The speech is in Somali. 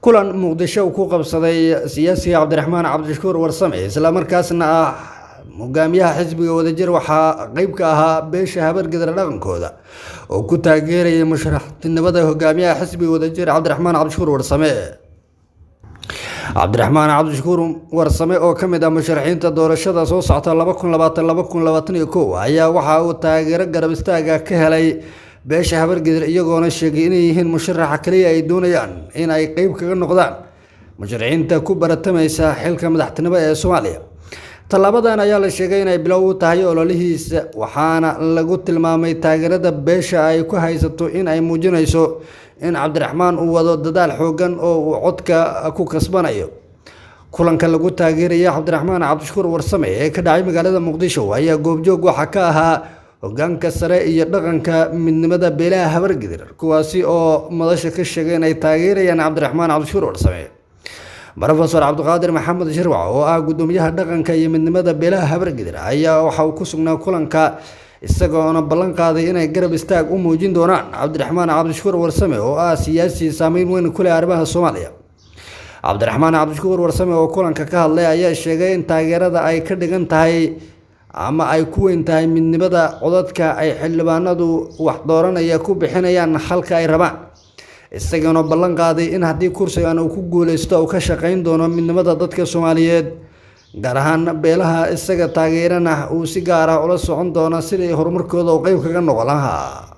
Kulan Muqdisho uu ku qabsaday siyaasiga Cabdiraxmaan Cabdishakuur Warsame, islamarkaasna ah hogaamiyaha xisbiga Wadajir, waxaa qeyb ka ahaa beesha Habargidir dhaqankooda oo ku taageerayay musharaxtinimada hogaamiyaha xisbiga Wadajir Cabdiraxmaan Cabdishakuur Warsame. Cabdiraxmaan Cabdishakuur Warsame oo ka mid ah musharaxiinta doorashada soo socota 2020-2021 ayaa waxa uu taageero garab istaaga ka helay beesha Habargidir, iyagoona sheegay inay yihiin musharaxa kaliya ay doonayaan in ay qeyb kaga noqdaan musharaxiinta ku baratamaysa xilka madaxtinimo ee Soomaaliya. Tallaabadan ayaa la sheegay inay bilow u tahay ololihiisa, waxaana lagu tilmaamay taageerada beesha ay ku haysato in ay muujinayso in Cabdiraxmaan uu wado dadaal xoogan oo uu codka ku kasbanayo. Kulanka lagu taageeraya Cabdiraxmaan Cabdishakuur Warsame ee ka dhacay magaalada Muqdisho ayaa goobjoog waxaa ka ahaa hogaanka sare iyo dhaqanka midnimada beelaha Habargidir, kuwaasi oo madasha ka sheegay inay taageerayaan Cabdiraxmaan Cabdishakuur Warsame. Rofesor Cabdiqaadir Maxamed Shirwac oo ah gudoomiyaha dhaqanka iyo midnimada beelaha Habargidir ayaa waxa uu ku sugnaa kulanka, isagoona ballan qaaday inay garab istaag u muujin doonaan Cabdiraxmaan Cabdishakuur Warsame oo ah siyaasi saameyn weyn ku leh arrimaha Soomaaliya. Cabdiraxmaan Cabdishakuur Warsame oo kulanka ka hadlay ayaa sheegay in taageerada ay ka dhigan tahay ama ay ku weyn tahay midnimada codadka ay xildhibaanadu wax dooranaya ku bixinayaan halka ay rabaan, isagana ballan qaaday in haddii kursigan uu ku guuleysto uu ka shaqeyn doono midnimada dadka Soomaaliyeed, gaar ahaan beelaha isaga taageerana uu si gaar ah ula socon doono sidii horumarkooda uu qeyb kaga noqon lahaa.